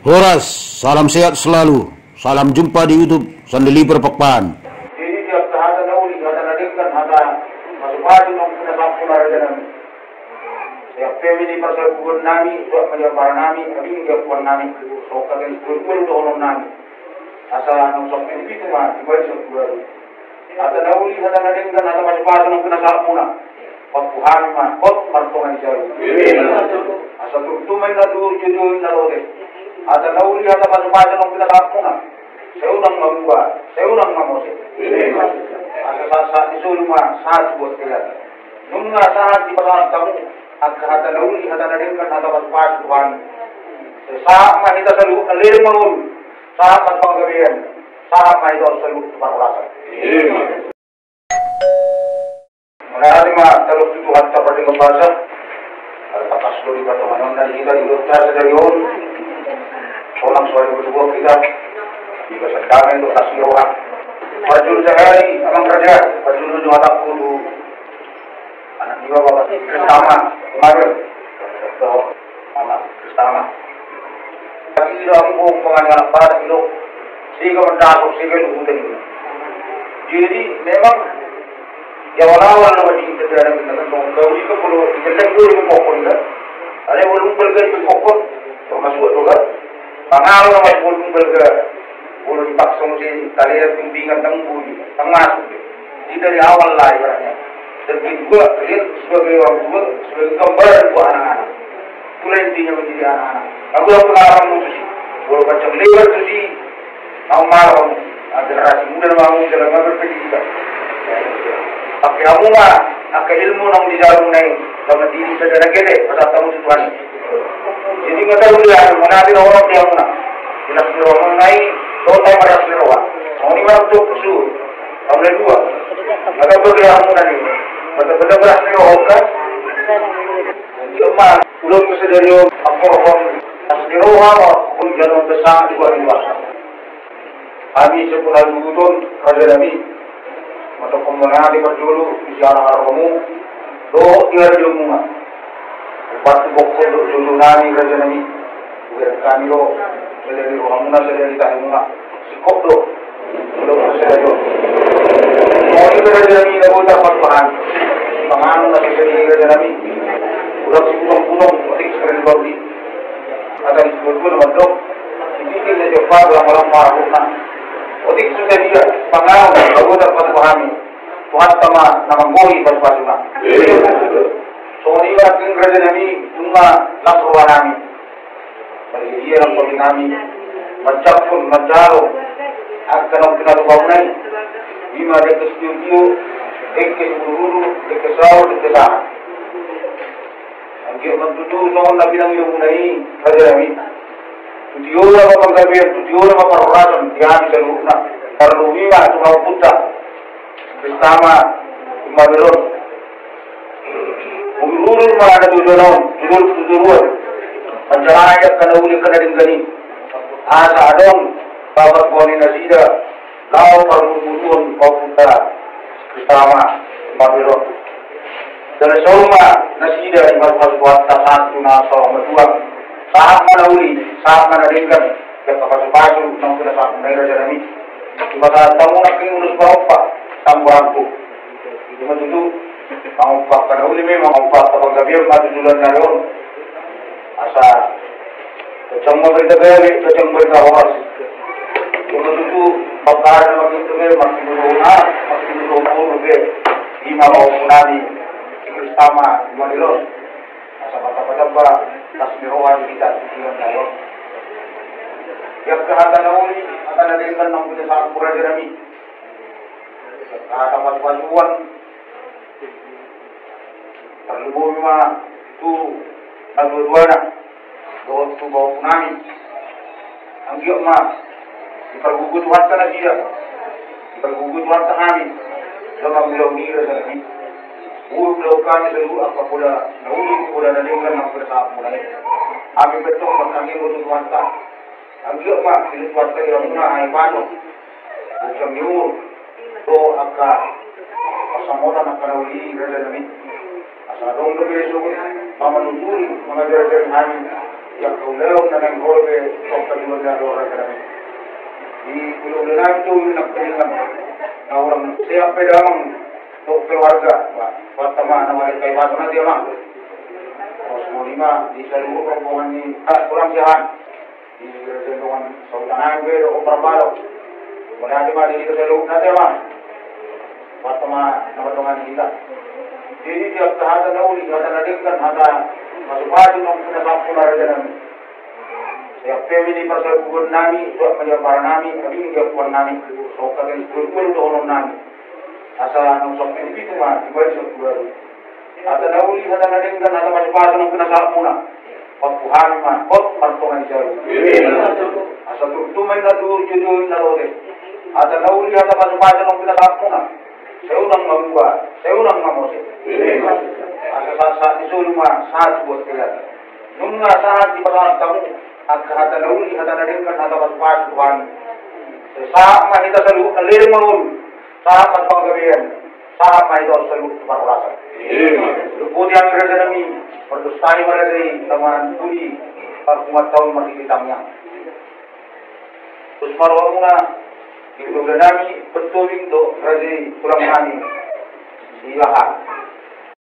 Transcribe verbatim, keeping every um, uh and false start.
Horas, salam sehat selalu. Salam jumpa di YouTube Sandeliver Pakpahan. Jadi, di angka hata na uli, hata na denggan, hata pasupasu naung pinasahat muna, raja nami. Sai pe i di parsabubuan nami, suhat ma di ampara nami, adong di apuan nami, songon hata ni situatua do dohonon nami. Asa naung sampulu pitu ma, di balik sampulu. Hata na uli, hata na denggan, hata pasupasu naung pinasahat muna. Hot tu hami ma, hot martonga ni jabu. Asa turtu ma inna duhur, joujou inna lote. Hata na uli, hata pasupasu naung pinasahat muna. Sai unang ma muba, sai unang ma mose. Asa sahat-sahat ni solu ma, sahat tu bontean. Nunga sahat dipasahat hamu angka hata na uli, hata na denggan, hata pasupasu tu hami. Sai sahat ma hita saluhutna leleng mangolu. Sahat ma tu panggabean. Sahat ma hita saluhut tu parhorasan. Mauliate ma taluhon tu Tuhanta pardenggan basa. Ala tangkas do di partonganan on na di hita di dohot sadari on. Sonang so di bersuah hita. Di bagasan dame dohot las ni roha. Parjolo sahali amang raja, parjolo do hatangku tu anak ni bapa Kristama, Mario. Anak Kristama. Tapi ida ambo pangan anak badak ido. Sega mandasok, sega luhutan ido. Jadi memang di awal-awal nama di kita ada kita kan, kalau di kepala di kandang dulu di pokok kan. Ada belum belga di pokok, termasuk juga. Pangalo nama belum belga. Molo dipaksa muse, talihat bimbingan, ndang boi, ndang masuk. Jadi dari awal lah ibaratnya. Dan kedua, kalian sebagai orang tua, sebagai gambaran buat anak-anak. Itulah intinya mendidik anak-anak. Aku yang pengalaman tusi. Molo pancang lebar tusi, mau marah kamu. Ah, generasi muda mau dalam berpendidikan. Pakai hamu ma angka ilmu naung dijalo muna i, laho mendidik sada na gede, pasahat hamu tu Tuhan. Jadi nunga tahu dia, mana ada orang dia muna. Jelas di roha muna i, tahu tahu jelas di roha. Mau ni mana tuh kusu, tahu dia dua. Ada bergerak muna ni, betul-betul jelas di roha kan? Cuma, belum kesedari om, apa om, jelas di roha, om, jalan besar, dua, dua. Hami sampulu luhut on, raja nami. Mandok hamu mauliate parjolo, di siara haromu. Dohot di harajaon muna. Batu bokon dohot jolo nami, raja nami. Udah kami do, sadari roha muna, sadari tahi muna. Sikok do. Dohot sadari on. Mau itu raja nami, na bota patpahan. Panganon na sadari raja nami. Udah si punong-punong, otik sekali baru di. Hata ni situatua na mandok, dipikir na jompa, lama-lama parahutna. Otik so sadia panganon, na bota patupa hami. Tuhanta ma na manggohi pasupasuna. Songon i ma nangkin raja nami, nunga las roha nami. Marhite ia nang pauli nami, manjampun, manjalo angka naung pinatupa muna i. Ima dengke sitio-tio, dengke simudurudur, dengke saur, dengke sahat. Anggiat ma tutu songon na pinangido muna i, raja nami. Tu tiona ma panggabean, tu tiona ma parhorasan di hami saluhutna. Tarlumobi ma tu pahompunta Kristama, Mario on. Mudurudur ma na tu jolo on, tu jolo tu jolo on. Manjalani angka na uli angka na denggan i. Asa adong babar boni nasida. Laho parburuburuon pahompunta Kristama, Mario on. Jala saur ma nasida i pasupasu Tuhanta sahat tu na saur matua. Sahat ma na uli, sahat ma na denggan. Angka pasupasu naung pinasahat muna i, raja nami. Dipasahat hamu nangkin ulos pahompa, tambuhanku. Ima tutu, pahompa angka na uli memang, pahompa angka panggabean ma tu joloan ni ari on. Asa Kacang ma berita gabe, kacang berita horas. Ima tutu, paparan makin tu be, makin berdoa, makin berdoa be. Ima pahompu nami, Kristama, Mario on. Asa martamba-tamba las ni roha di hita, di hita, Mario on. Ia angka hata na uli, hata na denggan naung pinasahat muna, raja nami. Hata pasu-pasuan. Tarlumobi ma tu natuatuana dohot tu pahompu nami. Anggiat ma dipargogoi Tuhanta nasida, dipargogoi Tuhanta hami. Jala mangulahon i, raja nami. Buruk do hami saluhut angka poda na uli, poda na denggan naung pinasahat muna i. Hami pe tong martangiang ma tu Tuhanta. Anggiat ma dilean Tuhanta i ramuna, ai panuh. Bujang ni umur. Dohot angka pasamotan angka na uli, raja nami. Asa adong dope sogot na manuturi, mangajar-ajari hami. Ia kau leon na naeng ro be, tong ka dua na ro raja nami. Di ulu-ulu nami tu, ulu nami tu, na orang sehat pe damang, tu keluarga, bah, pertama nama kai batu nanti orang. Terus mau lima, di seluruh rombongan ni, ah, kurang sehat. Di rombongan saudara be, do, Parbalok. Mulai nanti, bah, di seluruh nanti orang. Pertama, nama dengan kita. Jadi, dia hata na uli, hata na denggan, hata pasu-pasu, nang pinasahat tu raja nami. Siap pe di parsabuhan nami, siap pe di ampara nami, tapi di ampara nami, so kata itu, itu, itu, ono nami. Asa nang sampai itu mah, kembali satu baru. Hata na uli, hata na denggan, hata pasu-pasu, nang pinasahat muna. Hot tu hami ma, hot martonga ni jabu. Asa turtu ma inna duhut, jujur inna lote. Hata na uli, hata pasu-pasu, nang pinasahat muna. Sai unang mamua, sai unang mamose. Asa sahat-sahat ni solu ma, sahat buat kelas. Nunga sahat dipasahat hamu, angka hata na uli, hata na denggan, hata pasu-pasu tu hami. Sai sahat ma hita saluhutna leleng mangolu, sahat ma tu panggabean, sahat ma hita saluhutna tu parhorasan. Luputi hami raja nami, mardosa hami ma raja i, taman pudi, parhungaton marhite tangiang. Terus marroha muna, di keluarga nami, Petobing do, raja i, tulang nami. Di lahan.